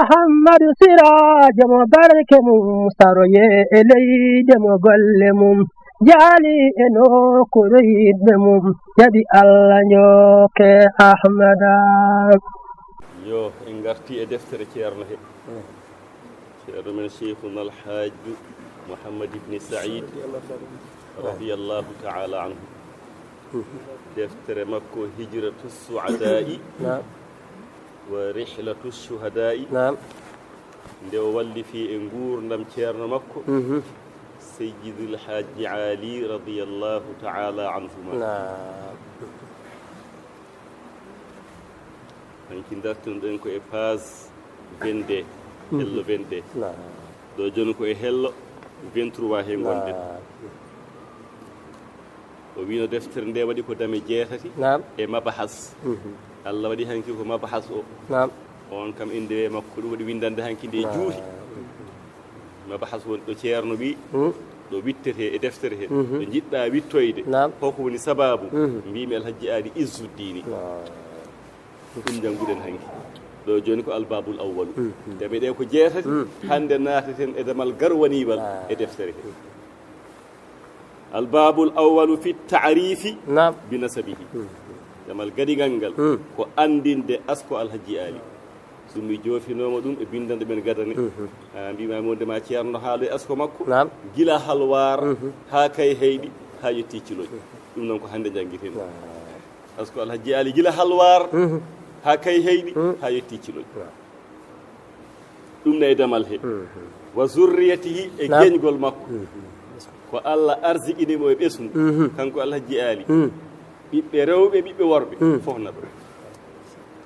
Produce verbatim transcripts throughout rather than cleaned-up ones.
Muhammadu Siraajo mo barke mum, saroye e leyde mo golle mum, jaali e nokkuure yiɗɓe mum, jaɓi Allah njooke Ahmada. Yo en ngarti e deftere Ceerno he. Ceerno men Cheikhuna Alhaaju Muhammad ibni Saïd, radiyallahu ta'ala anhu. Deftere makko Hijratu Su'adaa'i. Naam. Wa Rihlatu Shuhadaa'i. Naam. Nde o wallifi e nguurndam ceerno makko, mhm, Seyyidil Hajji Ali radiyallahu ta'ala anhuma. Naam. Hanki dartunoɗen ko e page vingt-deux, mhm, hello vingt-deux. Naam. Ɗo jooni ko e hello vingt-trois he ngonɗen. Naam. O wiino deftere nde waɗi ko dame jeetati, naam, e mabahas. Mhm. Allah waɗi hanki ko mabahas o. Naam. On kam innde makko ɗum waɗi winndande hanki nde, naam, juuti. Mabahas woni ɗo ceerno wi, hmm, ɗo wittete e deftere he. Mhm. Ɗo njiɗɗa wittoyde. Naam. Ko ko woni sababu? Mhm. Mbimi Alhaji Ali Izzuddini. Naam. Ɗum njannguɗen hanki. Ɗo jooni ko albabul awwalu. Mhm. Dame ɗe ko jeetati, hmm, hannde naateten e damal garwaniwal, ah, e deftere he. Albabul awwalu fi ta'rifi, naam, bi nasabihi. Hmm. Damal gaɗigal ngal, hmm, ko anndinde asko Alhaji Ali. Ɗum mi joofinooma ɗum e binndanɗe men gadane. Mhm. Ah, mbima wonde ma ceerno haalo e asko makko. Naam. Gila Halwaar, mhm, haa Kayhayɗi, haa yetti Ciloñ. Ɗum noon ko hannde njanngiten. Naam. Asko Alhaji Ali gila Halwaar, mhm, haa Kayhayɗi, mhm, haa yetti Ciloñ. Naam. Ɗum ne e damal he. Mhm. Wa zurriyatihi, e, naam, geñgol makko. Mhm. Ko Allah arsiqini mo e ɓesngu. Mhm. Kanko Alhaji Ali. Mhm. Ɓiɓɓe rewɓe, ɓiɓɓe worɓe, mhm, fof na ɗo.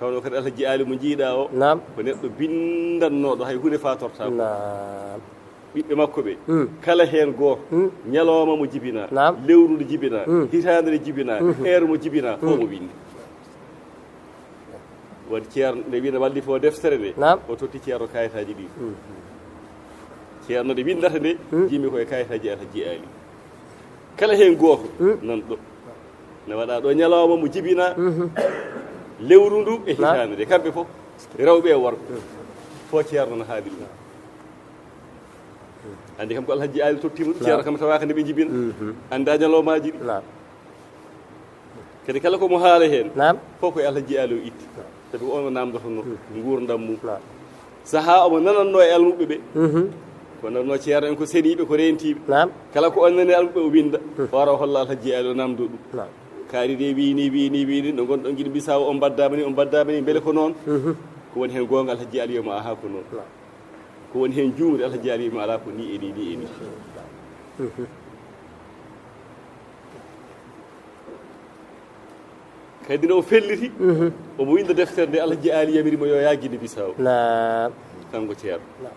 Tawno kadi Alhaji Ali mo njiiɗa o, naam, ko neɗɗo binndannooɗo, hay huunde faatortaako. Naam. Ɓiɓɓe makko ɓe, mm, kala heen gooto, mm, ñalawma mo jibinaa, naam, lewru ndu jibinaa, mm, hitaande nde jibinaa, mm, heure mo jibinaa, fof, mm, mo winndi. Waɗi ceerno nde wiina wallifo deftere nde, naam, o totti ceerno kayitaaji ɗi. Mm. Ceerno nde winndata nde, mm, jimi ko e kayitaaji Alhaji Ali. Kala heen gooto, mm, nan ɗo. Ne waɗa ɗo ñalawma mo jibinaa, mhm, lewru ndu e, naam, hitaande nde. Kamɓe fof, rewɓe e worɓe. Mm. Fof ceerno no haali ɗum. Anndi kam ko Alhaji Ali tottiima ɗum, naam, ceerno kam tawaaka nde ɓe njibina. Mhm. Annda ñalawmaaji ɗi. Naam. Kadi kala ko mo haala heen, naam, fof ko e Alhaji Ali o itti. Naam. Sabi ko on o naamndotonoo, mhm, nguurndam mum. Naam. Sahaa omo nanannoo e almuɓɓe ɓe. Mhm. Ko nanannoo ceerno en ko seniiɓe, ko reentiiɓe. Naam. Kala ko on nani almuɓɓe o winnda. Mhm. O ara o holla Alhaji Ali o naamndoo ɗum. Naam. Kaari de wiini, wiini, wiini, no ngonɗon Gine Bisaawo, on mbaddaama ni, on mbaddaama ni, mbele ko noon? Mhm. Ko woni heen goonga Alhaji Ali o ma aha ko noon. Naam. Ko woni heen juumri Alhaji Ali o ma alaa ko ni e ni, ni e ni. Mhm. Kadi no o felliti, mhm, omo winnda deftere nde Alhaji Ali yamiri mo yo yaa Gine Bisaawo. Naam. Kanko ceerno. Naam.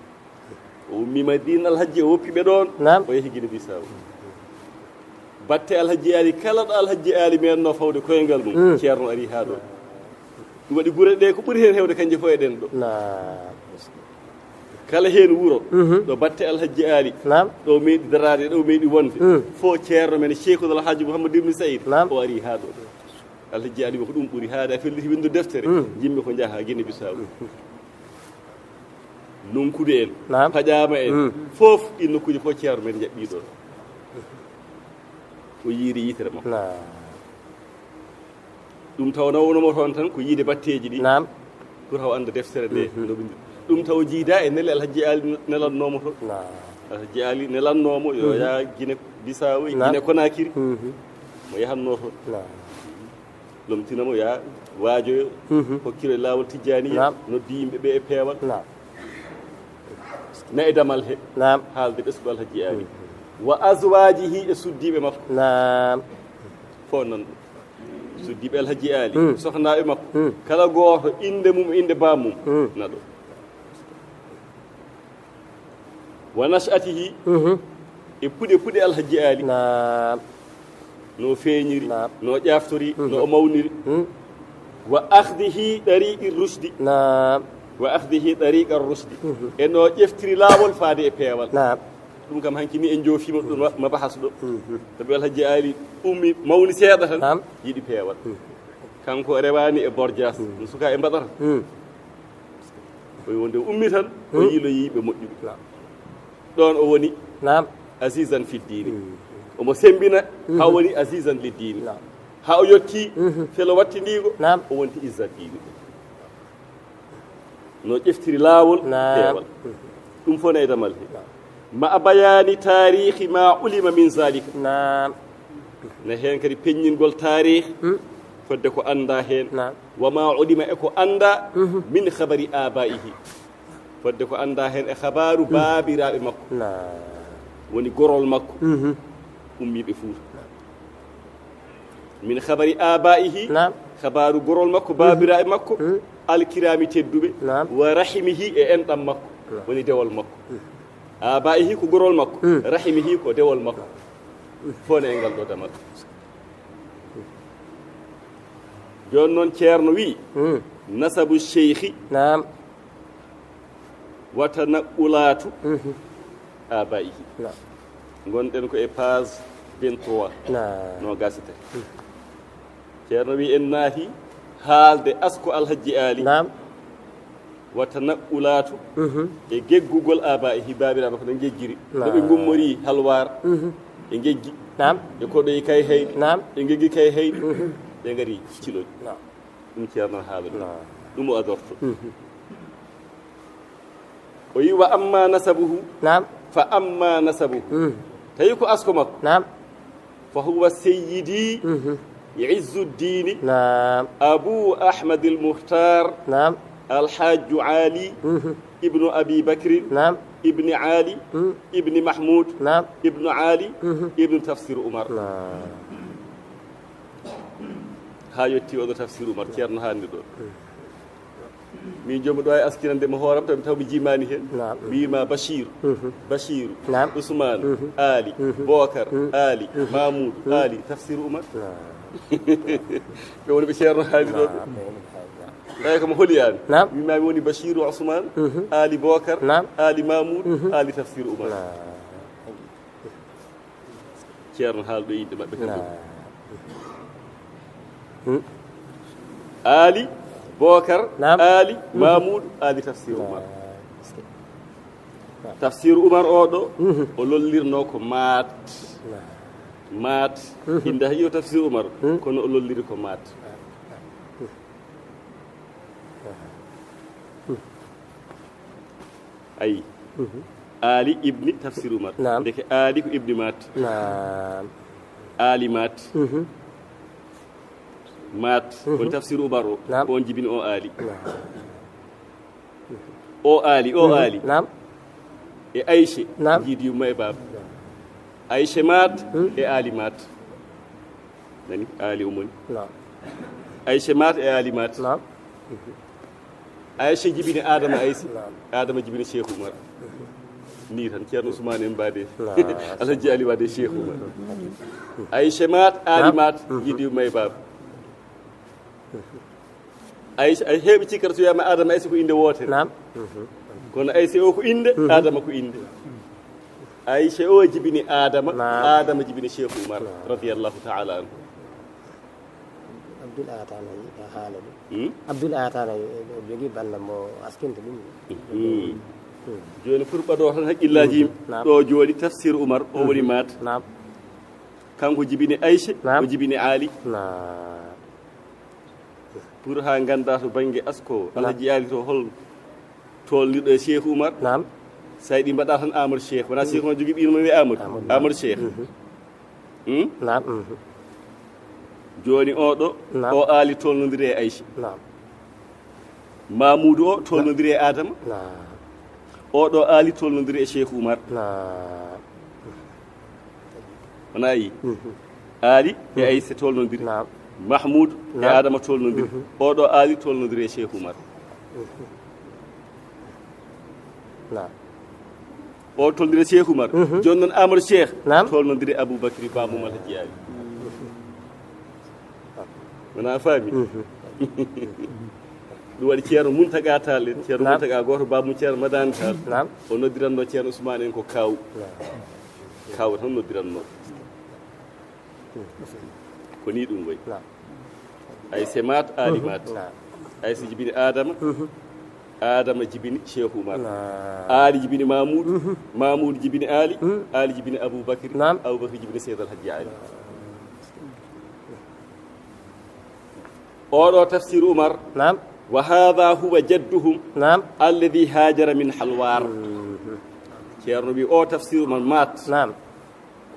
O ummi Madina Alhaji, o woppi ɓe ɗoon, naam, o yehi Gine Bisaawo. Batte Alhaji Ali, kala ɗo Alhaji Ali meeɗnoo fawde koyngal mum, mm, ceerno ari haa ɗo. Ɗum waɗi gure ɗe ko ɓuri heen heewde kañje fof e ɗen ɗo. Naam. Kala heen wuro, mhm, ɗo batte Alhaji Ali, naam, ɗo meeɗi daraade, ɗo meeɗi wonde, mm, fof ceerno men Cheikhul Alhaji Mouhamadou Ibn Saïd, naam, o ari haa ɗo. Alhaji Ali ko ɗum ɓuri haade, a felliti winndu deftere, mm, jimmi ko njaha Gine Bisaawo. Nunkudu en, naam, paƴaama en, mm, fof ɗin nokkuuji fof ceerno men jaɓɓii ɗoon. O yiiri yitere makko. Naam. Ɗum taw nawnomo toon tan ko yiide batteeji ɗi. Naam. Pour haw annda deftere nde, mhm, no windi. Ɗum taw jiida e nele Alhaji Ali nelannomo toon. Naam. Alhaji Ali nelannomo yo, mhm, yaa Gine Bisaawo e, naam, Gine Konakiri. Mhm. Mo yahanno toon. Naam. Lomtino mo, yaa waajoyo, mhm, hokkiro e laawol Tijjaaniya, naam, noddi yimɓe ɓe e peewal. Naam. Na e damal he, naam, haalde ɓesngu Alhaji Ali. Mhm. Wa azwaajihi, e suddiiɓe makko. Naam. Fof nan ɗo. Suddiiɓe Alhaji Ali, mm, sohnaaɓe makko. Mm. Kala gooto innde mum, innde baam mum, mm, na ɗo. Wa nash'atihi, mhm, e puɗe puɗe Alhaji Ali. Naam. No feeñiri, naam, no ƴaaftori, mhm, no o mawniri. Mm. Wa akhdihi tariqi rushdi. Naam. Wa akhdihi tariqa rushdi. Mhm. E no ƴeftiri laawol faade e peewal. Naam. Ɗum kam hanki ni en joofiima ɗum ma, ma bahas ɗo. Mhm. Sabi Alhaji Ali ummi mawni seeɗa tan, naam, yiɗi peewal. Mhm. Kanko o rewaani e Borjaas, mm, no suka e Mbaɗara. Mm. O wi wonde o ummi tan, o yiiloyii ɓe moƴƴuɓe. Naam. Ɗoon o woni Naam. Azizan fi diini. Mm. Omo semmbina, haa Mhm. woni azizan li diini. Naam. Haa o yottii, Mhm. felo wattindiigo, Naam. o wonti izza diini. No ƴeftiri laawol Naam. peewal. Mhm. Ɗum fof ne e damal he. Naam. Ma a bayaani taariikhi ma ulima min zaalika. Naam. Ne heen kadi peññingol taariikh, Hmm. fodde ko anndaa heen. Naam. Wa ma ulima e ko anndaa Mhm. min khabari aabaa'ihi. Fodde ko anndaa heen e khabaaru baabiraaɓe makko. Naam. Woni gorol makko. Mhm. Ummiiɓe Fuuta. Min khabari aabaa'ihi. Naam. Khabaaru gorol makko, baabiraaɓe makko. Mhm. Alkiraami tedduɓe. Naam. Wa rahimihi e enɗam makko. Naam. Woni dewol makko. Mhm. Aabaa'ihi ko gorol makko. Mhm. Rahimihi ko dewol makko. Fof ne e ngal ɗo damal. Jooni noon Ceerno wi, Mhm. nasabu sheykhi Naam. wa tanaqqulaatu Mhm. aabaa'ihi. Naam. Ngonɗen ko e page vingt-trois. Naam. Noogaas e tati. Ceerno wi en naati haalde asko Alhajji Aali. Naam. Wa tanaqqulaatu Mhm. e geggugol aabaa'ihi, baabiraaɓe ko no ngejjiri. No ɓe Naam. ngummorii Halwaar. Mhm. Ɓe ngeggi. Naam. Ɓe koɗoyi Kayhayɗi. Naam. Ɓe ngeggi Kayhayɗi. Mhm. Ɓe ngari Ciloñ. Naam. Ɗum Ceerno haala ɗum. Naam. Ɗum o adorto. Mhm. O yi wa amma nasabuhu. Naam. Fa amma nasabuhu. Mhm. Tawi ko asko makko. Naam. Fa huwa seyyidi Mhm. Izzuddiini Naam. Abu Ahmadil Muhtar Naam. Alhajju Ali Mhm. ibnu Abi Bakrin Naam. ibni Ali Mhm. ibni Mahmud Naam. ibnu Ali Mhm. ibnu Tafsir Umar. Naam. Haa yotti oɗo Tafsir Umar, Ceerno haalni ɗo. Min joomi ɗo e askinande mo hooram, taw mi taw mi jimaani heen. Naam. Mi wiima Bachir, Mhm. Bachiru, Naam. Ousmane, Mhm. Ali, Mhm. Bokar, Mhm. Ali, Mhm. Mamoudou, Mhm. Ali, Tafsir Umar. Naam. Ɓe woni ɓe Ceerno haali ɗo ɓe. Naam. Tawi ko mo holi aan. Naam. Mi wiima mi woni Bachiru Ousmane, Mhm. Ali Bokar, Naam. Ali Mamoudou, Mhm. Ali Tafsir Umar. Naam. Ceerno haala ɗo yimɓe maɓɓe kamɓe. Naam. Hmm. Ali Bokar, Naam. Ali Mhm. Mamoudou, Ali Tafsir Umar. Naam. Tafsir Umar o ɗo, Mhm. o lollirno ko Maat. Naam. Maat, Mhm. innde tan yo Tafsir Umar, Hmm. kono o lolliri ko Maat. Ayi. Mhm. Ali ibni Tafsir Umar. Naam. Ndeke Ali ko ibni Maat. Naam. Ali Maat. Mhm. Maat, Mhm. on Tafsir Umar o, Naam. on jibini o Ali. Naam. O Ali, o Mhm. Ali. Naam. E Ayse, Naam. jiidi yumma e baaba. Ayse Maat Hmm. e Ali Maat. Nani, Ali Umoni. Naam. Ayse Maat e Ali Maat. Naam. Ayse jibini Adama Ayse. Naam. Adama jibini Cheikh Umar. Ni tan Ceerno Ousmane en mbaade. Naam. Alhaji Ali waade Cheikh Umar. Ayse Maat, Ali Naam. Maat, Mhm. jiidi yumma e baaba. Ayse, ay heeɓe cikkata so wiyaama Adama Ayse ko innde wootere. Naam. Mhm. Kono Ayse o ko innde, Mhm. Adama ko innde. Ayse o jibini Adama, Naam. Adama jibini Cheikh Umar, Naam. radiyallahu ta'ala anhu. Abdul Atana a haala ɗum. Hmm? Abdul Atana o jogii bannda mo askinta ɗum. Hmm. Hmm. Jooni pour ɓado tan haqqillaaji yimɓe. Naam. Ɗo jooɗi Tafsir Umar, o woni Maat. Naam. Kanko jibini Ayse, Naam. o jibini Ali. Naam. Pour haa ngannda to bannge asko, Naam. Alhaji Ali to hol tolniɗo e Cheikh Umar. Naam. Sayɗi mbaɗa tan Amadou Cheikh. Wona Cheikh Umar jogii ɓiino mo wiye Amadou. Amadou. Amadou Cheikh. Mhm. Hmm? Naam, mhm. Jooni o ɗo, Naam. o Ali tolnondiri e Ayse. Naam. Mamoudou o tolnondiri e Adama. Naam. O ɗo Ali tolnondiri e Cheikh Umar. Naam. Wona yi? Mhm. Ali e Mhm. Ayse tolnondiri. Naam. Mahmoud e Naam. Adama tolnondiri. Mhm. O ɗo Ali tolnondiri e Cheikh Umar. Mhm. Naam. O tolnondiri e Cheikh Umar. Mhm. Jooni noon Amadou Cheikh Naam. tolnondiri e Aboubacry Ba Mum Alhaji Ali. Wona a faami? Mhm. Ɗum waɗi Ceerno Muntaga Tall en, Ceerno Naam. Muntaga gooto, Ba Mum Ceerno Madani Tall. Naam. O noddiranno Ceerno Ousmane en ko kaaw. Naam. Kaaw tan noddiranno. Ko ni ɗum wayi. Naam. Ayse Maat, Ali Mhm. Maat. Naam. Ayse jibini Adama. Mhm. Adama jibini Cheikh Umar. Naam. Ali jibini Mahmoud. Mhm. Mahmoud jibini Ali. Mhm. Ali jibini Abou Bakri. Naam. Abou Bakri jibini Seydi Al Hadji Ali. Oɗo tafsir Umar. Naam. Wa hadha huwa jadduhum. Naam. Alladhi hajara min Halwar. Mhm. Ceerno wi o tafsir Umar maat. Naam.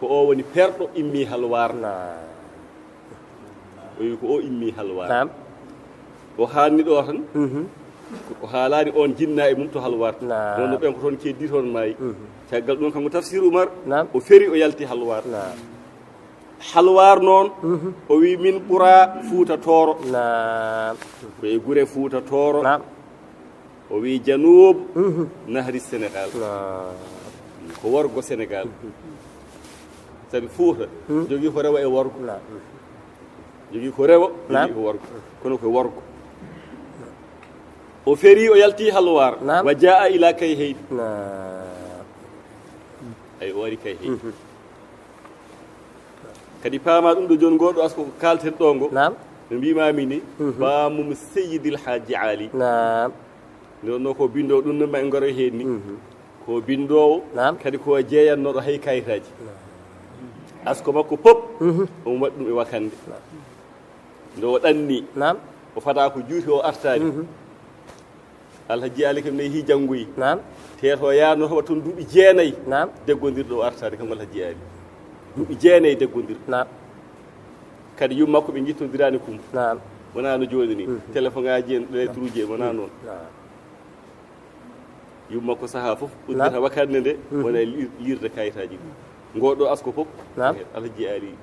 Ko o woni perɗo immi Halwar. Naam. O wi ko o immi Halwar. Naam. O haalni ɗo tan. Mhm. O haalani on jinna e mum to Halwar. Naam. Ɗon no ɓen ko toon keddi toon maayi. Mhm. Caggal ɗum kanko tafsir Umar. Naam. O feri o yalti Halwar. Naam. Halwar noon, mhm, o wi min ɓura Fuuta Tooro. Naam. Ko e gure Fuuta Tooro. Naam. O wi Janub, mhm, Nahri Sénégal. Naam. Ko worgo Sénégal. Mhm. Sabi Fuuta, mhm, jogii ko rewo e worgo. Naam. Jogii ko rewo, naam, jogii ko worgo. Kono ko worgo. O feri o yalti Halwar. Naam. Wa jaa ila Kayhayɗi. Naam. Ay o wari Kayhayɗi. Mhm. Kadi paama ɗum ɗo jooni, ngoɗo asko ko kalten ɗo ngo. Naam. No mbimami ni, mhm, bamum Seyyidil Hajji Ali. Naam. Nde wonno ko binndoowo ɗum no ma en ngaro heen ni. Mhm. Ko binndoowo, naam, kadi ko jeeyannooɗo hay kayitaaji. Naam. Asko makko pop, mhm, omo waɗi ɗum e wakannde. Naam. Nde o ɗanni, naam, o fada ko juuti o artaani. Mhm. Alhaji Ali kam ne yehi janngoyi. Naam. Teeto yaano hoɓa toon duuɓi jeenayi. Naam. Deggondirɗo o artaade kanko Alhaji Ali. Duuɓi jeenayi deggondirɗo. Naam. Kadi yumma ko ɓe ngittondiraani kum. Naam. Wonaa no jooni ni. Mhm. Téléphone aji en, lettre uji en, wonaa noon. Naam. Yumma ko sahaa fof, naam, uddata wakannde nde, mhm, wona e lir-, lirde kayitaaji ɗi. Ngoɗo asko fof, naam, Alhaji Ali.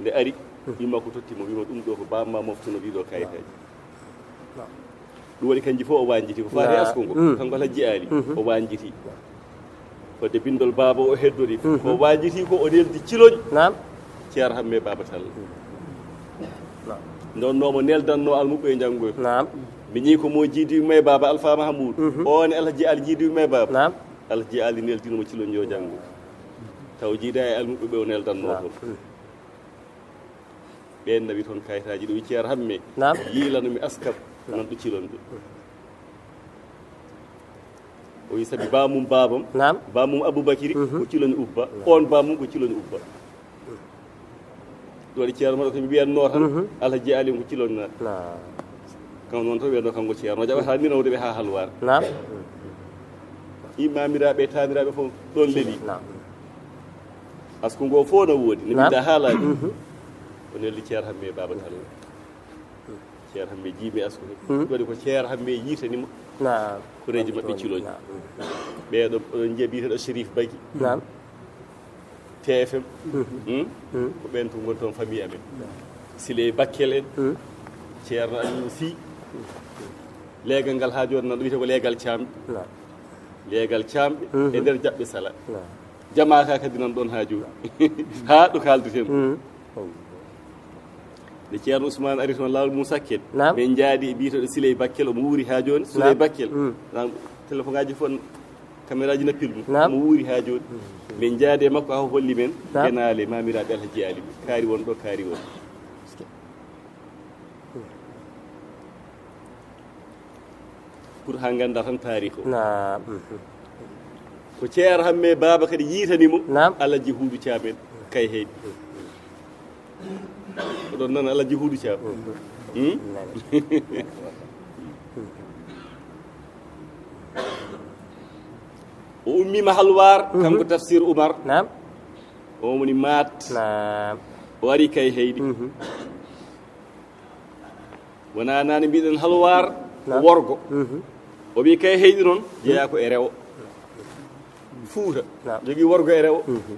Nde ari, hmm, yumma ko totti mo, wima ɗum ɗo ko bamma moftuno ɗiɗo kayitaaji. Naam. Ɗum waɗi kanji fof o wanjiti, ko faati, naam, asko ngo, hmm, kanko Alhaji Ali, mhm, o wanjiti. Fodde bindol baaba o heddori, mhm, ko wanjiti ko o neldi ciloñ. Naam. Ceerno Hamme Baaba Tall. Naam. Nden noon mo neldanno almuɓɓe e janngoy. Naam. Mi ñii ko mo jiidi yumma e baaba Alfa Mahamoud. Mhm. O ne Alhaji Ali jiidi yumma e baaba. Naam. Alhaji Ali neldino mo ciloñ yo janngo. Taw jiida e almuɓɓe ɓe o neldanno, naam, toon. Hmm. Ɓeen nawi toon kayitaaji ɗo wicci ar hamme. Naam. Yiilano mi askam, naam, nan ɗo cilon ɗo. O wi sabi bamum babam, naam, bamum Aboubacry, mhm, ko cilon ubba. Naam. On bamum ko cilon ubba. Ɗo waɗi ceerno maɗo ko mi wiyatno tan, mhm, Alhaji Ali ko cilon na. Naam. Kam noon to wiyatno kanko ceerno jaɓata ni nawde ɓe ha halwar. Naam. Immamiraɓe taniraɓe fof ɗon leli. Naam. Asko ngo fof na woodi, ne, naam, winda haalaji. Mhm. O neldi ceer hamme baba tan. Ceer hamme jiimi asko he. Mhm. Waɗi ko ceer hamme yiitanimo. Naam. Koreji maɓɓe ciloji. Naam. Ɓeɗo, oɗon njiya biyeteɗo Chérif Bagui. Naam. T F M. Mhm. Hmm? Mhm. Ko ɓen to ngoni toon famille amen. Naam. Siley Bakkel en. Mhm. Ceerno Aliou Sy. Leegal ngal ha joni nan ɗo wiyete ko leegal camɓe. Naam. Leegal camɓe, mhm, e nder jaɓɓe sala. Naam. Jamaaka kadi nan ɗon ha joni. Ha ɗo kaldeten. Mhm. Nde Ceerno Ousmane ari toon laawol mum Sakkel. Naam. Min njaadi e biyeteɗo Siley Bakkel, omo wuuri ha joni. Siley, naam, Bakkel. Mhm. Naam, téléphone ngaji fof, caméra ji nappil ɗum. Naam. Omo wuuri ha joni. Mhm. Min njaadi e makko ha o holli men, naam, genaale mamiraɓe Alhaji Ali. Kaari won ɗo, kaari won. Pour ha ganda tan taarikh o. Naam. Mhm. Ko ceer hamme baba kadi yiitani mo. Naam. Alhaji Huudu Caam en Kayhayɗi. Oɗon nana Alhaji Huudu Caam? Mhm. Hmm? Nani. O ummima Halwar, mhm, kanko Tafsir Umar. Naam. O woni Maat. Naam. O ari Kayhayɗi. Mhm. Wona nane mbiɗen Halwar ko, naam, worgo. Mhm. O wi Kayhayɗi noon, mhm, jeeya ko e rewo. Fuuta, naam, jogii worgo e rewo. Mhm.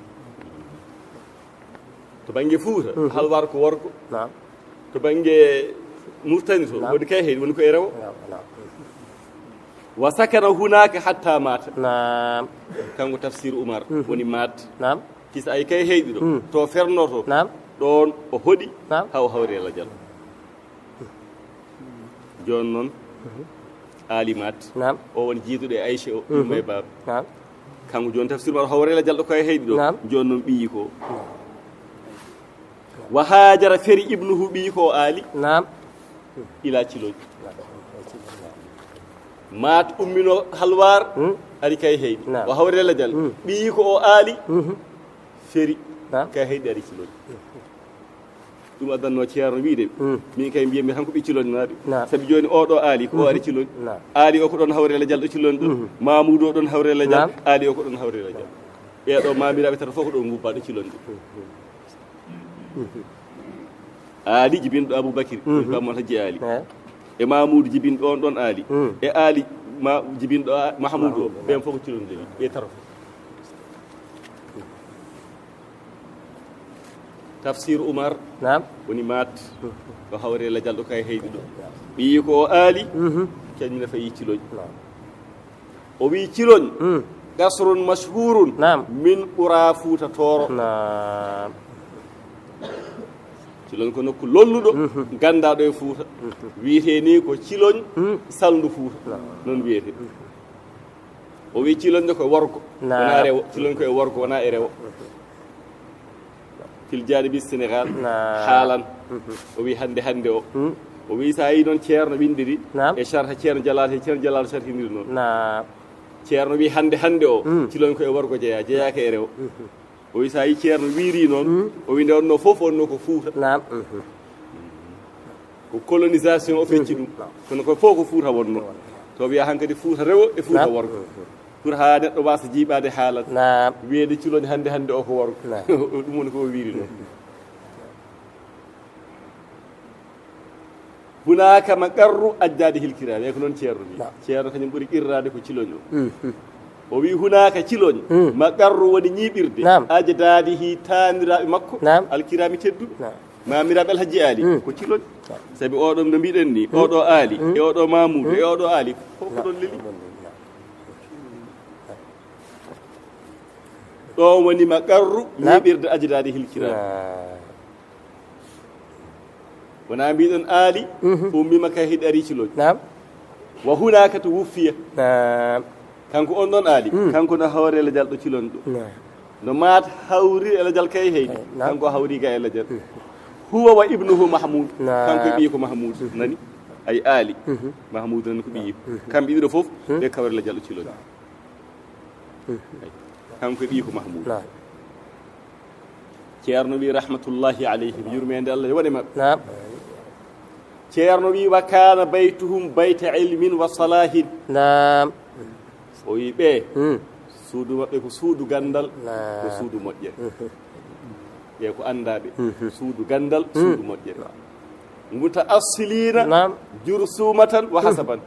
To bannge Fuuta, mhm, Halwar ko worgo. Naam. To bannge Murtani to, naam, woni Kayhayɗi woni ko e rewo. Naam, naam. Wa sakana hunaka hatta mata. Naam. Kanko Tafsir Umar, mhm, woni Maat. Naam. Kisa ay Kayhayɗi ɗo, hmm, to fernoto, naam, ɗon o hoɗi, naam, ha o hawri e lajal. Joni noon, mhm, Ali Maat, naam, o woni jiiduɗo e Aïcha o, mhm, yumma e baaba. Naam. Kanko joni Tafsir Umar hawri e lajal ɗo Kayhayɗi ɗo. Naam. Joni noon ɓiyi ko. Naam. Wa hajara feri ibnuhu ɓiyi ko o Ali. Naam. Ila ciloñ. Naam. Maat ummino Halwaar, hmm, ari Kayhayɗi. Naam. O hawri Lajal. Hmm. Ɓiyi ko o Aali, mhm, feri. Naam. Kayhayɗi ari Ciloñ. Ɗum addanno Ceerno wiide, hmm, min kay mbiyatmi tan ko ɓe Ciloñnaaɓe. Naam. Sabi jooni oɗo Aali, ko o ari, mhm, Ciloñ. Naam. Aali o ko ɗon hawri Lajal ɗo Ciloñ ɗo. Mhm. Mamuudu o ɗon hawri Lajal. Naam. Aali o ko ɗon hawri Lajal. Ɓeeɗo maamiraaɓe tata fof ko ɗo ngubbaaɗo Ciloñ ɗo. Mhm. Aali jibinɗo Abubakir, mhm, Bammo Alhaji Aali. Eh. E Mamuudu jibinɗo on ɗon Aali. Mm. E Aali ma, jibinɗo a-, Mahamuudu o. Mahamuudu, ɓen fof ko Ciloñ ndewi. Ɓe taro. Tafsir Umar. Naam. Woni Maat. Mm. Ko hawre Lajal ɗo Kayhayɗi ɗo. Ɓiyi ko o Aali. Mhm. Kañum ne fayi Ciloñ. Naam. O wi Ciloñ, hmm, qasrun mashhurun, naam, min qura Fuuta Tooro. Naam. Ciloñ ko nokku lolluɗo, mhm, gandaaɗo e Fuuta. Mhm. Wiyetee ni ko Ciloñ, hmm, salndu Fuuta. Naam. Noon wiyetee. Mhm. O wi Ciloñ ne ko e worgo, naam, wonaa rewo. Ciloñ ko e worgo, wonaa e rewo. Mhm. Fil janibi Sénégal, naam, haalan. Mhm. O wi hannde, hannde o. Hmm. O wi so a yii noon Ceerno winndiri, naam, e sarha Ceerno Jalaal, he Ceerno Jalaal sarhindiri noon. Naam. Ceerno wi hannde, hannde o, hmm, Ciloñ ko e worgo jeyaa, jeyaaka e rewo. Mhm. O wi so a yii Ceerno wiiri noon, hmm, o wi nde wonnoo fof wonnoo ko Fuuta. Naam. Mhm. Ko colonisation o fecci ɗum. Kono ko fof ko Fuuta wonno. To wiya hankadi Fuuta rewo e Fuuta worgo. Pour haa neɗɗo waasa jiiɓaade haala. Naam. Wiyeede Ciloñ hannde hannde o ko worgo. Naam. Ɗum woni ko o wiiri ɗum. Hunaaka maqarru ajdaadihil kiraam. E ko noon Ceerno wi. Naam. Ceerno kañum ɓuri qirraade ko Ciloñ o. Mhm. O wi hunaaka Ciloñ. Mm. Maqarru woni ñiiɓirde. Naam. Ajdaadihi taaniraaɓe makko. Naam. Alkiraami tedduɓe. Naam. Maamiraaɓe Alhaji Aali, mm, ko Ciloñ. Sabi oɗo no mbiɗen ni, mm, oɗo Aali, mm, e oɗo Mamuudu, mm, e oɗo Aali, fof ko ɗon leli. Ɗo woni maqarru, naam, ñiiɓirde ajdaadihil kiraam. Naam. Wonaa mbiɗon Aali, mhm, ummiima Kayhayɗi ari Ciloñ. Naam. Wa hunaaka to wuffiya. Naam. Kanko on ɗon Aali, mm, kanko no hawre Lajal ɗo Ciloñ ɗo. Naam. No Maat hawri e Lajal Kayhayɗi, eh, naam, kanko hawri ga e Lajal. Mm. Huwa wa ibnuhu Mahmuud, naam, kanko e ɓiyi ko Mahmuud, mm, nani? Ay Aali, mhm, Mahmuud nani ko ɓiyi. Mm. Kamɓe ɗiɗo fof, mm, ɓe kawre Lajal ɗo Ciloñ. Mm. Ay. Kanko e ɓiyi ko Mahmuud. Naam. Ceerno wi rahmatullahi alayhim, yurmeende Allah yo waɗe maɓɓe. Naam. Ceerno wi, "Wa kaana baytuhum bayta ilmin wa salahin." Naam. O wi ɓe, hmm, suudu maɓɓe ko suudu ganndal, naam, ko suudu moƴƴere. Mhm. Ɓe ko anndaaɓe, mhm, suudu ganndal, hmm, suudu moƴƴere. Mutaassiliina, naam, jursumatan wa, hmm, hasaban.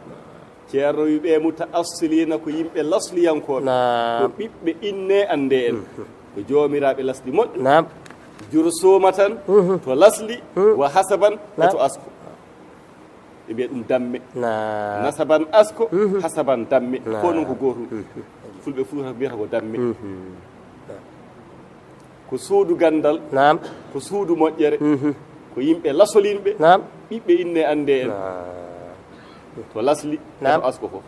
Ceerno wi ɓe mutaassiliina ko yimɓe lasliyankooɓe, naam, ko ɓiɓɓe inne annde en, mhm, ko joomiraaɓe lasli moƴƴo. Naam. Jursumatan, mhm, to lasli, mhm, wa hasaban, e, naam, to asko. Ɓe mbiya ɗum damme. Naam. Nasaban asko, mhm, hasaban damme. Naam. Fof noon ko gootum. Mhm. Fulɓe Fuuta mbiyata ko damme. Mhm. Ko suudu ganndal, naam, ko suudu moƴƴere, mhm, ko yimɓe lasolinɓe, naam, ɓiɓɓe inne annde en. Naam. To lasli, naam, to asko fof.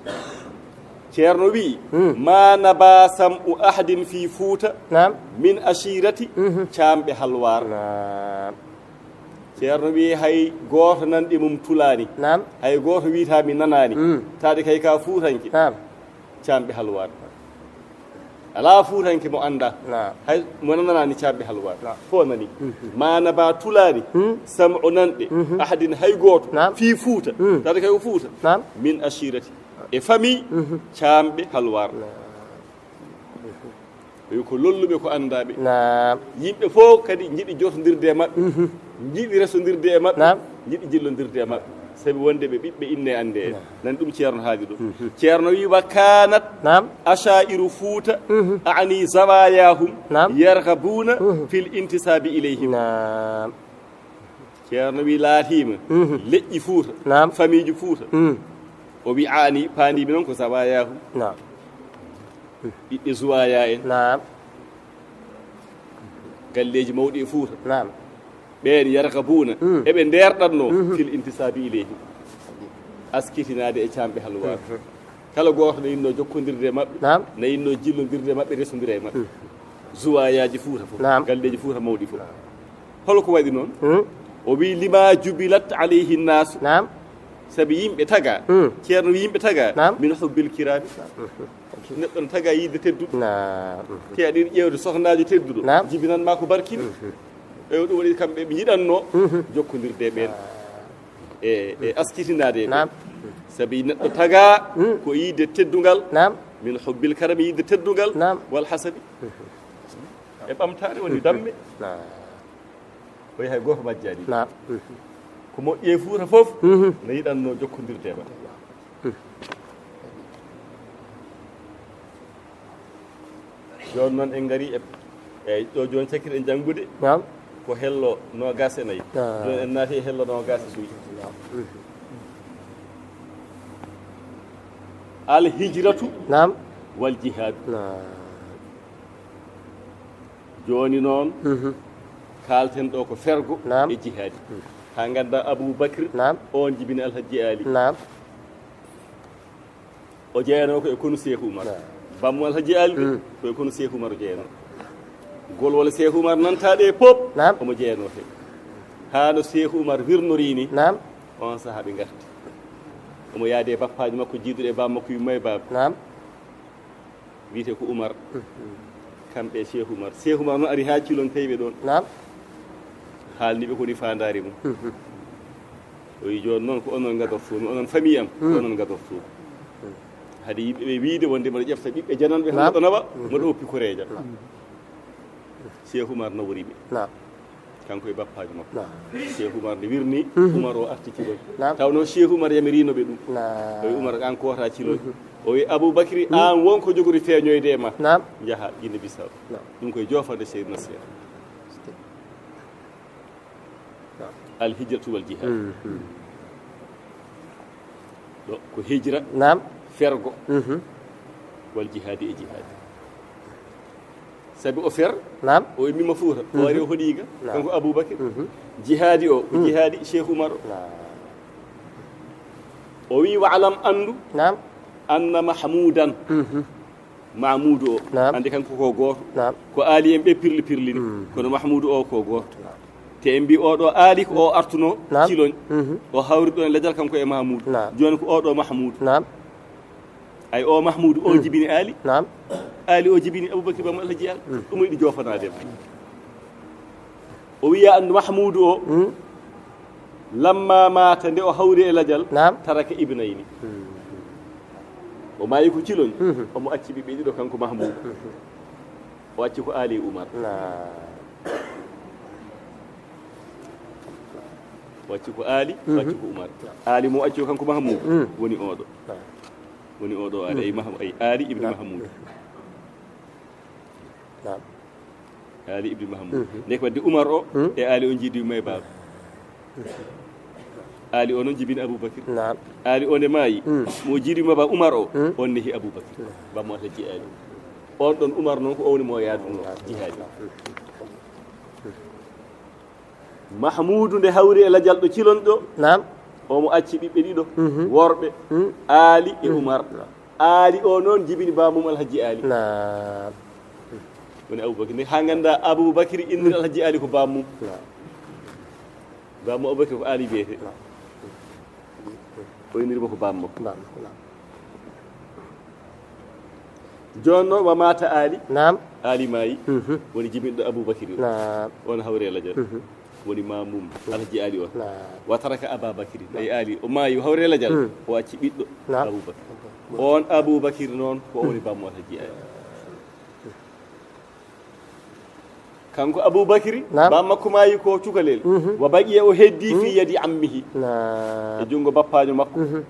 Ceerno wi, hmm, ma naba sam'u ahadin fi Fuuta, naam, min ashirati, mhm, caamɓe Halwaar. Naam. Ceerno wi hay gooto nanɗe mum tulaani. Naam. Hay gooto wiyata mi nanaani. Mm. Taade kay ka Fuutanke. Naam. Caamɓe Halwaar. Alaa Fuutanke mo anndaa. Naam. Hay mo nanaani caamɓe Halwaar. Naam. Fof nani. Mhm. Ma naba tulaani. Mm. Sam'u nanɗe. Mhm. Ahadin hay gooto. Naam. Fii Fuuta. Mm. Taade kay ko Fuuta. Naam. Min ashirati. E famille. Mhm. Caamɓe Halwaar. Naam. Ɓe ko lolluɓe, ko anndaaɓe. Naam. Yimɓe fof kadi njiɗi jotondirde e maɓɓe. Mhm. Njiɗi resondirde e maɓɓe. Naam. Njiɗi jillondirde e maɓɓe. Sabi wonde ɓe ɓiɓɓe inne annde en. Naam. Nani ɗum Ceerno haali ɗo. Mhm. Ceerno wi, "Wa kanat, naam, ashairu Fuuta, mhm, ani zawayahum, naam, yarghabuna, mhm, fil intisabi ilayhim." Naam. Ceerno wi laatiima, mhm, leƴƴi Fuuta, naam, famiiji Fuuta. Mm. O wi aani paandiimi noon ko zawayahum. Naam. Ɓiɓɓe zuwaya en. Naam. Galleeji mawɗi e Fuuta. Naam. Ɓeen yarghabuna, mm, eɓe ndeerɗatnoo, mhm, fil intisabi ilayhim. Askitinaade e caamɓe Halwaar. Mhm. Kala gooto ne yinnoo jokkondirde e maɓɓe, naam, ne yinnoo jillondirde e maɓɓe, resondira e maɓɓe. Mhm. Zuwayaaji Fuuta fof, naam, galleeji Fuuta mawɗi fof. Naam. Hol ko waɗi noon? Hmm? O wi, "Lima jubilat alayhi naasu." Naam. Sabi yimɓe taga, hmm, ceerno wi yimɓe taga, naam, min hubbil kirami. Neɗɗo no taga yiide tedduɗo. Naam. Te aɗa yiɗi ƴeewde sohnaajo tedduɗo, naam, jibinan ma ko barkini. Mhm. E ɗum waɗi kamɓe ɓe njiɗanno, mhm, jokkondirde e ɓeen. Ah. E, e askitinaade e ɓeen. Naam. Sabi neɗɗo taga, hmm, ko yiide teddungal. Naam. Min hubbil karami, yiide teddungal. Naam. Wal hasabi. Mhm. E ɓamtaare woni damme. Naam. Ko yahay gooto majjaani. Naam. Ko moƴƴi e Fuuta fof, mhm, ne yiɗanno jokkondirde e ma. Jooni noon en ngari e, eyyi, ɗo jooni cakkir en janngude. Naam. Ko hello noogaas e nayi. Ah. Jooni en naati e hello noogaas e joyi. Naam. Al hijratu, naam, wal jihaad. Naam. Jooni noon, mhm, kaalten ɗo ko fergo, naam, e jihaadi. Mhm. Haa ngannda Abuu Bakri, naam, oon jibini Alhaji Aali. Naam. O jeyanoo ko e konu Seeku Umar. Naam. Bammu Alhaji Aali de, mm, ko e konu Seeku Umar o jeyanoo. Golwole Seeku Umar nantaaɗe e pop, naam, omo jeyanoo heen. Haa no Seeku Umar wirnorii ni, naam, oon sahaa ɓe ngarti. Omo yaadi e bappaajo makko jiiduɗo e baaba makko yumma e baaba. Naam. Wiyetee ko Umar. Mhm. Kamɓe e Seeku Umar. Seeku Umar noon ari haa Cilon tawi ɓe ɗoon. Naam. Haalni ɓe ko woni faandaare mum. Mhm. O wi jooni noon ko onon ngadortoo mi, onon famille am, ko, mhm, onon ngadortoo mi. Mhm. Hade yimɓe ɓe wiyde wonde mboɗo ƴefta ɓiɓɓe jananɓe, naam, mboɗo nawa, mhm, mboɗo oppi koreeja. Naam. Seeku Umar nawori ɓe. Naam. Kanko e bappaajo makko. Naam. Seeku Umar nde wirni, mhm, Umar o arti Cilon. Naam. Tawnoo Seeku Umar yamiriino ɓe ɗum. Naam. O wi Umar, aan kootaa Cilon. Mhm. O wi Abuu Bakri, mhm, aan won ko jogori feeñoyde e ma. Naam. Njaha Gine Bisaw. Naam. Ɗum koye joofande Seydina Seeku. Naam. Al hijratu wal jihaad. Mhm. Ɗo ko hijra, naam, fergo, mhm, wal jihaadi e jihaadi. Sabi o fer, naam, o immima Fuuta, o, mhm, ari o hoɗiiga, naam, kanko Abuu Bakri. Mhm. Jihaadi o, ko, mhm, jihaadi Seeku Umar o. Naam. O wi, "Wa'lam, anndu, naam, anna Mahmuudan." Mhm. Mahmuudu o, naam, anndi kanko ko gooto. Naam. Ko Aali en ɓe pirli pirlini. Mm. Kono Mahmuudu o ko gooto. Naam. Te en mbi oɗo Aali ko o artuno, naam, Cilon. Mhm. O hawri ɗon e lajal kanko e Mahmuudu. Naam. Jooni ko oɗo Mahmuudu. Naam. Ay, o Mahmuudu o, mm, jibini Aali. Naam. Aali o jibini Abubakri Bammo Alhaji Aali. Mm. Ɗum yiɗi joofanaade. O wiya anndu Mahmuudu o, hmm, lamma maata, nde o hawri e lajal, naam, taraka ibnayni. Hmm. O maayi ko Cilon, mhm, omo acci ɓiɓɓe ɗiɗo, kanko Mahmuudu. Mhm. O acci ko Aali e Umar. Naam. O acci ko Aali, o, mhm, acci ko Umar. Aali mo o acci o kanko Mahmuudu, hmm, woni oɗo. Naam. Woni oɗo Aali, ay, mhm, Mah-, ay, Aali ibn, naam, Mahmuudu. Naam. Aali ibn Mahmuud. Mhm. Nde ko wadde Umar o, hmm, e Aali o njiidi yumma e baaba. Aali o noon jibini Abubakir. Naam. Aali o nde maayi, hmm, mo jiidi yumma e baaba Umar o, hmm, on nehi Abubakir. Hmm. Bammo Alhaji Aali. On ɗon Umar noon ko o woni mo yaadunoo, naam, jihaadi. Mahmuudu nde hawri e lajal ɗo Cilon ɗo, naam, omo acci ɓiɓɓe ɗiɗo, mhm, worɓe, hmm, Aali e, mhm, Umar. Naam. Aali o noon jibini bammum Alhaji Aali. Naam. Woni Abubakri. Nde haa ngannda Abubakri inniri, hmm, Alhaji Aali ko bammum. Naam. Bammo Abubakri ko Aali wiyetee. Naam. O inniri mo ko bammo. Naam, naam. Jooni noon, wa maata Aali. Naam. Aali maayi. Mhm. Woni jibinɗo Abubakri o. Naam. On hawri e lajal. Mhm. Woni maamum Alhaji Aali on. Naam. Wa taraka Ababakri. Naam. Ay Aali, o maayi, o hawri e lajal. Hmm. O acci ɓiɗɗo. Naam. Abubakri. On Abubakri noon, ko o woni bammo Alhaji Aali. Kanko Abubakri, naam, bammakko maayi ko cukalel. Mhm. Wa baqiya, o heddi, hmm, fi yadi ammihi. Naam. E junngo bappaajo makko. Mhm.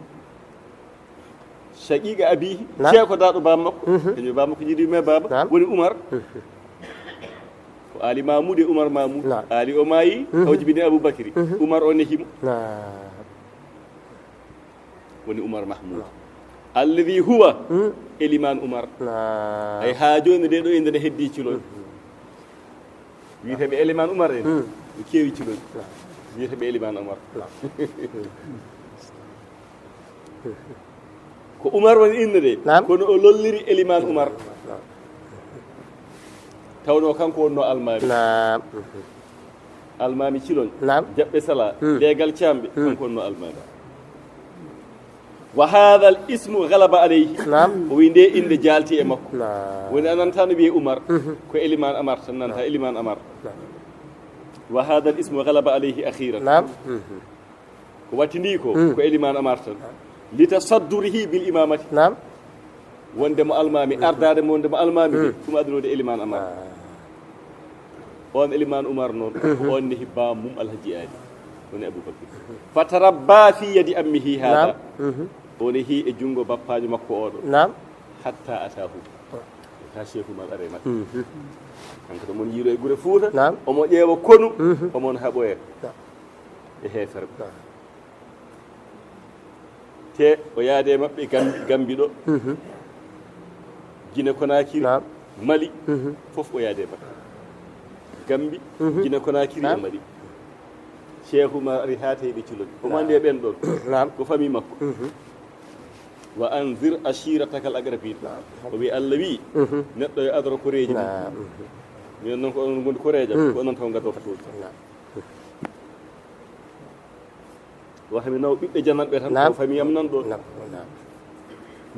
Shaqiqa abihi, naam, ceekodaaɗo bammakko. Mhm. Kañum e bammakko jiidi yumma e baaba. Naam. Woni Umar. Mhm. Ko Aali Mahmuud e Umar Mahmuud. Naam. Aali o maayi, mhm, o jibini Abubakri. Mhm. Umar o nehi mo. Naam. Woni Umar Mahmuud. Naam. Alladhi huwa, hmm, Elimaan Umar. Naam. Ay, haa jooni nde ɗo innde ne heddi Cilon. Mhm. Wiyeteeɓe Elimaan Umar en, hmm, ɓe keewi Cilon. Naam. Wiyeteeɓe Elimaan Umar. Naam. Ko Umar woni innde nde, naam, kono o lolliri Elimaan Umar. Naam. Tawnoo kanko wonnoo almaami. Naam. Almaami Cilon, naam, jaɓɓe sala, hmm, leegal caamɓe, hmm, kanko wonnoo almaami. Wa hadha al ismu ghalaba alayhi. Naam. O wi nde innde jaalti e makko. Naam. Woni a nanta no wiye Umar. Ko Eliman Amar tan nanta Eliman Amar. Wa hadha al ismu ghalaba alayhi akhiran. Naam. Ko wattindi ko ko Eliman Amar tan. Li tasaddurihi bil imamati. Naam. Wonde mo almami, ardade mo wonde mo almami, ɗum addunoɗo Eliman Amar. On Eliman Umar noon, on nehi bamum Alhaji Ali, woni Abubakar. Fatarabba fi yadi ammihi hada. Naam. O nehi e junngo bappajo makko oɗo. Naam. Hatta atahu. Ka Cheikh Umar are makko. Mhm. Kanko to mon yiiro e gure Fuuta. Naam. Omo ƴeewa konu, Mhm. omo on haɓoya. Naam. E heefere. Naam. Te o yaade e maɓɓe Gambi, Gambi ɗo. Mhm. Gine Konakiri. Naam. Mali. Mhm. Fof o yaade e maɓɓe. Gambi, Mhm. Gine Konakiri e Naam. Mali. Cheikh Umar ari haa tawi ɓe culon. Omo anndi e ɓen ɗon. Naam. Ko famille makko. Mhm. Wa anzir ashirataka al aqrabin. Naam. O wi Allah wi, Mhm. neɗɗo yo adoro koreeji mum. Naam. Minen noon ko onon ngondi koreeji am, ko onon taw ngadorta toon. Naam. Wata mi naw ɓiɓɓe jananɓe tan, Naam. Ko famille am nan ɗo. Naam. Naam.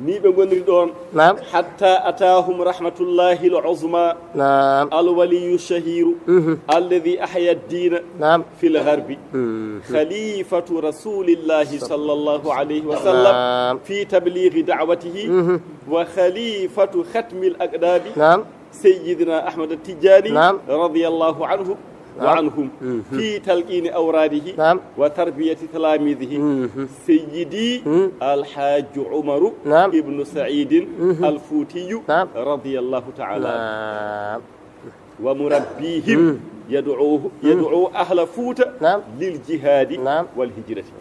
Ni ɓe ngoniri ɗon. Naam. Hatta atahum rahmatullahi al uzma. Naam. Al waliyu shahiru. Mhm. Alladhi ahya ad-dina. Naam. Fil gharbi. Mhm. Khalifatu rasulillahi sallallahu alayhi wa sallam. Naam. Fi tablighi da'watihi. Mhm. Wa khalifatu khatmil aqdabi. Naam. Sayyidina Ahmad Tijani. Naam. Radiyallahu anhu. Wa Naam. anhum. Mhm. Fi talqini awradihi. Naam. Wa tarbiyati talamidihi. Mhm. Sayyidi Mhm. Alhaji Umaru Naam. Ibnu Saidin Mhm. Alfutiyu. Naam. Radiyallahu ta'ala anhu. Naam. Wa murabbihim. Mhm. Yad'uhu, yad'u ahla Fuuta. Naam. Lil jihadi. Naam. Wal hijrati.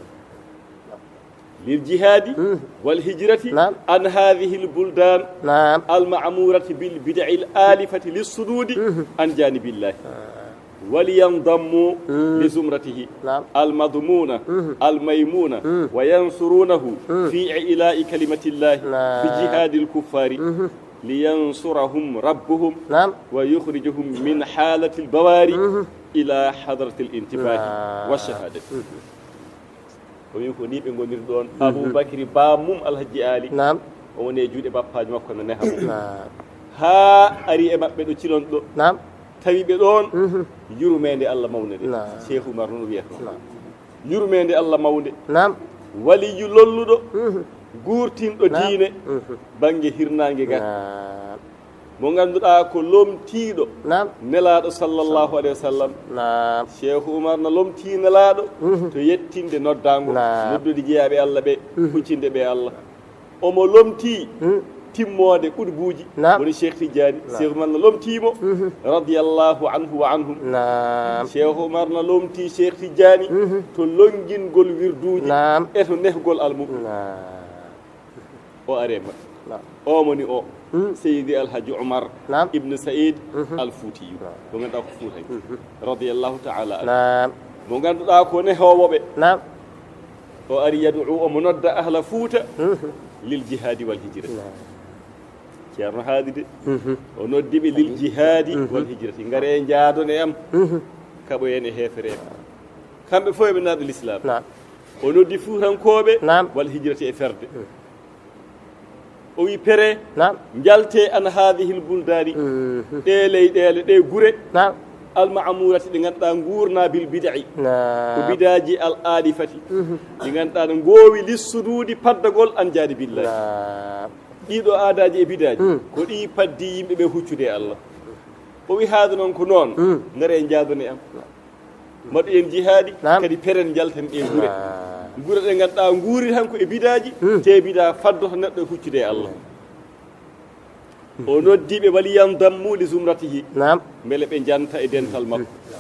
Lil jihadi. Mhm. Wal hijrati. Naam. An hadhihi al buldan. Naam. Al ma'murati bil bid'i al alifati lis sududi. An janibillahi. Waliyandamu li zumratihi. Naam. Al madmuna. Mhm. Al maymuna. Mhm. Wa yansurunahu. Mhm. Fi ila'i kalimatillahi. Naam. Bi jihadi al kuffari. Mhm. Liyansurahum rabbuhum. Naam. Wa yukhrijuhum min halati al bawari. Mhm. Ila hadrati al intibahi. Naam. Wa shahadati. O wi ko ni ɓe ngoniri ɗon. Aboubacry bamum Alhaji Ali. Naam. O woni e juuɗe bappaajo makko no neha mo. Naam. Haa ari e maɓɓe ɗo cilon ɗo. Naam. Tawi ɓe ɗon. Mhm. Yurmeende Allah mawnde. Naam. Cheikh Umar noon wiyata. Naam. Yurmeende Allah mawnde. Naam. Waliyu lolluɗo. Mhm. Guurtinɗo Naam. Diine. Mhm. Bannge hirnaange ga. Naam. Mo ngannduɗaa ko lomtiiɗo. Naam. Nelaaɗo sallallahu alayhi wa sallam. Naam. Cheikh Umar na lomtii Nelaaɗo. Mhm. To yettinde noddaango. Naam. Noddude jeyaaɓe Allah ɓe. Mhm. Huccinde ɓe Allah. Omo lomtii. Mhm. Timmoode qutbuuji. Naam. Woni Cheikh Tidiane. Naam. Cheikh Umar na lomtii mo. Mhm. Radiyallahu anhu wa anhum. Naam. Cheikh Umar na lomtii Cheikh Tidiane. Mhm. To lonngingol wirduuji. Naam. E to nehgol almuɓɓe. Naam. O are maɓɓe. Naam. O moni o. Mhm. Seydi Alhaji Umar. Naam. Ibn Said Mhm. Al Fuutiyu. Naam. Mo ngannduɗaa ko Fuutanke. Mhm. Radiyallahu ta'ala anhu. Naam. Mo ngannduɗaa ko nehoowo ɓe. Naam. O ari yad'u omo nodda ahla Fuuta. Mhm. Lil jihadi wal hijrati. Naam. Ceerno haali de. Mhm. O noddi ɓe lil jihadi wal hijrati. Ngare njaadone am. Mhm. Kaɓoyen e heefere en. Kamɓe fof eɓe naaɗo l'islam. Naam. O noddi Fuutankooɓe. Naam. Wal hijrati e ferde. O wi pere. Naam. Njalte an hadihil buldaani. Mhm. Ɗe leyɗeele, ɗe gure. Naam. Al ma'amurati, ɗe ngannduɗaa nguurna bil bida'i. Naam. Ko bidaaji al alifati. Mhm. Ɗi ngannduɗaa no ngoowi lissuduuɗi paddagol an jaani billahi. Naam. Ɗiɗo aadaaji e bidaaji. Mm. Ko ɗi paddi yimɓe ɓe huccude e Allah. O wi haade noon ko noon. Mm. Ngare njaadone am. Mbaɗoyen jihaadi, naam, kadi peren njalten ɗe gure. Naam. Gure ɗe ngannduɗaa nguuri tan ko e bidaaji, hmm, te bidaa faddoto neɗɗo e huccude e Allah. Hmm. O noddi ɓe wali yandammu li zumratihi. Naam. Mbele ɓe njanta e dental makko. Hmm.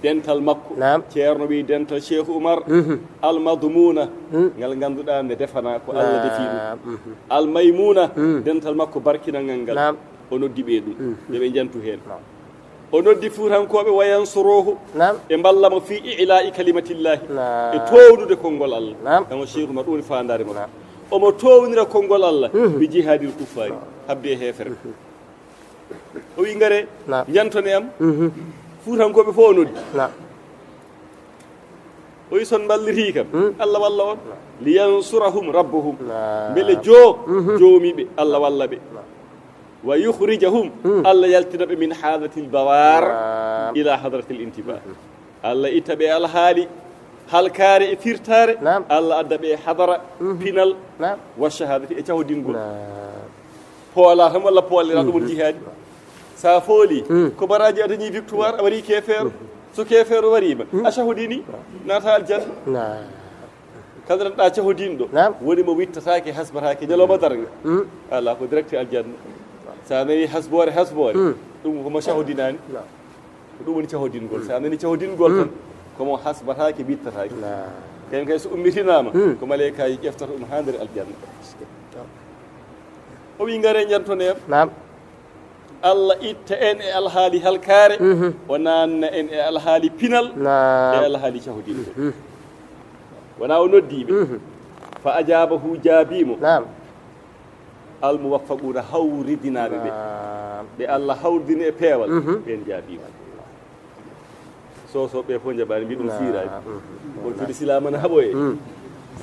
Dental makko. Naam. Ceerno wi dental Cheikh Oumar. Mhm. Almadmuna. Hmm. Ngal ngannduɗaa nde defana ko Allah defi ɗum. Naam. Mhm. Almaymuna. Hmm. Dental makko barkinangal ngal. Naam. O noddi ɓe ɗum. Hmm. Nde ɓe njantu heen. Naam. O noddi Fuutankooɓe wa yansuruhu, naam, ɓe mballa mo fii i'laa'i kalimatillahi, naam, e toownude konngol Allah. Naam. Kamo Cheikh Oumar, ɗum woni faandaare makko. Naam. Omo toownira konngol Allah, mhm, bi jihaadil kuffaari, naam, habde e heefere. Mhm. O wi ngare, naam, njantone am. Mhm. Fuutankooɓe fof o noddi. Naam. O wi son mballiti kam, Allah walla on. Liyansurahum rabbuhum. Naam. Mbele joo, joomiiɓe, Allah walla ɓe. Wa yukhrijahum, Allah yaltina ɓe min hadratil bawar ila hadratil intiba. Allah itta ɓe alhaali halkaare e firtaare. Naam. Allah adda ɓe e hadara pinal. Naam. Wa shahadati e cahodingol. Naam. Poola tan walla poolera ɗum woni jihaadi. Sa fooli, ko baraji a dañi victoire, a waɗi keefeero. So keefeero wariima, a cahodini, naata aljanna. Naam. Kala ɗa cahodinɗo, naam, woni mo wittataake, hasbataake ñalawma darnga. Ala ko direct aljanna. Sa nani hasboore, hasboore, ɗum ko mo cahodinaani. Naam. Ko ɗum woni cahodingol. Sa nani cahodingol tan, ko mo hasbataake, wittataake. Naam. Kañum kay so ummitinaama, ko maleykaaji ƴeftata ɗum haa nder aljanna. O wi, "Ngare, njantoneem." Naam. Allah itta en e alhaali halkaare, o naanna en e alhaali pinal, naam, e alhaali cahodingol. Wona o noddiiɓe. Fa ajabahu, jaabiimo. Naam. Almuwaffaquuna, hawridinaaɓe ɓe. Naam. Ɓe Allah hawridini e peewal, ɓen jaabiimo. Soosooɓe fof njaɓaani, mbi ɗum siiraani. Wontude silaama na haɓoye.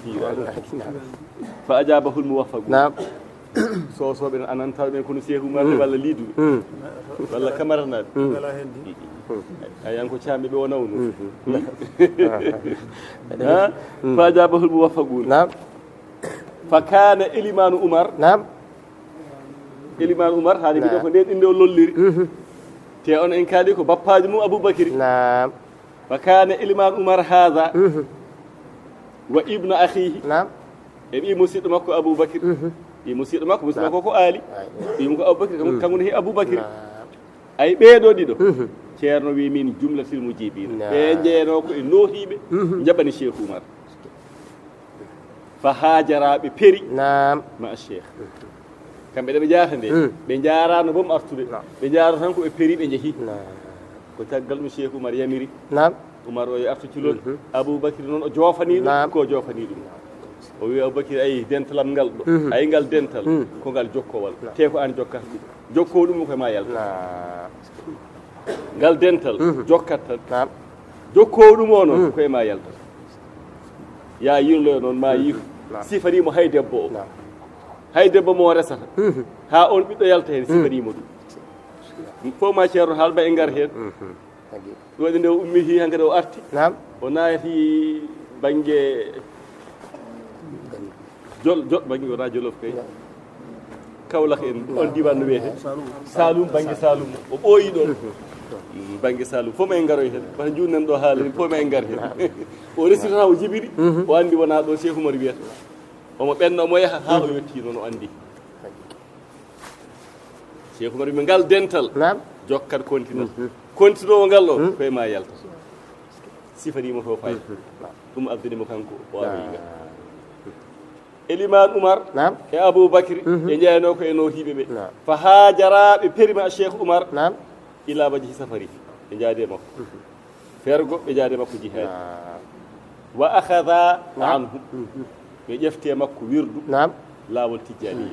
Siiraani. Fa ajabahul muwaffaqun. Naam. Soosooɓe no anantaɓe ɓen kono Seeku Umar walla liiduɓe. Walla kamaranaaɓe. Ay, an ko caamɓe ɓe o nawno. Ha? Fa ajabahul muwaffaqun. Naam. Fa kaana Elimaanu Umar. Naam. Elimaanu Umar, haade mbiɗo ko nden innde o lolliri. Te on en kaali ko bappaajo mum Abubakiri. Naam. Fa kaana Elimaanu Umar haada. Wa ibnu akhihi. Naam. E ɓii musiɗɗo makko Abubakir. Ɓii musiɗɗo makko, musiɗɗo makko ko Ali. Ɓii mum ko Abubakir, kanko, kanko ne he Abubakir. Naam. Ay, ɓee ɗoo ɗiɗo. Ceerno wi min jumlatil mujibiina. Naam. Ɓe njeyanoo ko e noohiiɓe, njaɓani Cheikh Umar. Fa haajara, ɓe peri. Naam. Ma Cheikh. Kamɓe ɗe ɓe njaata nde, ɓe njaaraano boom artude. Naam. Ɓe njaara tan ko ɓe peri, ɓe njehi. Naam. Ko caggal ɗum Cheikh Umar yamiri. Naam. Umar o yo artu culol. Abubakir noon o joofanii ɗum, naam, ko o joofanii ɗum. O wi Abubakir, ay, dentalam ngal ɗo. Ay, ngal dental, ko ngal jokkowal. Naam. Te ko aan jokkata ɗum. Jokkowo ɗum ko e ma yalta. Naam. Ngal dental, jokkat tan. Naam. Jokkowo ɗum o noon, ko e ma yalta. Ya yirloyo noon, ma yiitu. Naam. Sifanii mo hay debbo o. Naam. Hay debbo mo o resata. Haa on ɓiɗɗo yalta heen, sifanii mo ɗum. Fof ma ceerno haalba e ngar heen. Tagi. Ɗum waɗi nde o ummiti, hankadi o arti. Naam. O naati bannge Jol-, Jol-, bannge wona Jolof kay. Naam. Kawlak en, on diiwaan no wiyetee? Saalum, bannge Saalum. O ɓooyi ɗoon. Mm, bannge Saalum. Fof ma en ngaroy heen. Wata njuutnen ɗo haala ni, fof ma en ngar heen. O resirta o jibini, o anndi wona ɗo Cheikh Umar wiyata. Omo ɓenna, omo yaha, haa o yettii noon o anndi. Cheikh Umar wi ngal dental. Naam. Jokkat kontinal. Kontinoowo ngal ɗo, ko e ma yalta. Sifanii mo to fayi. Ɗum abdini mo kanko, o aroyi ngal. Elimaan Umar, naam, e Abuu Bakri, ɓe njeyanoo ko e nootiiɓe ɓe. Naam. Fa haajara, ɓe peri ma Cheikh Umar, naam, ila wajhi safari. Ɓe njaadi e makko. Fergo, ɓe njaadi e makko jihaadi. Naam. Wa akhadha, naam, anhu. Ɓe ƴefti e makko wirdu, naam, laawol Tijjaani.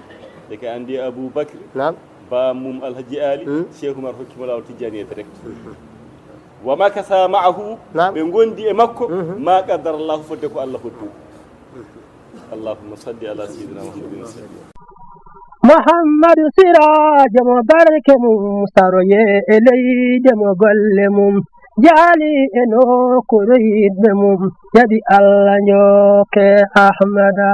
Ɓe ka anndi Abuu Bakri, naam, baam mum Alhaji Ali, Cheikh Umar hokki mo laawol Tijjaani e direct. Wa makasa ma'ahu, naam, ɓe ngondi e makko, ma qaddara Allahu, fodde ko Allah hoddi. Allahumma salli ala sayyidina Muhammadin wa sallim. Muhammadu Siraajo mo barke mum saroye e leyde mo golle mum jaali e nokkuure yiɗɓe mum jaɓi Allah njokke Ahmada.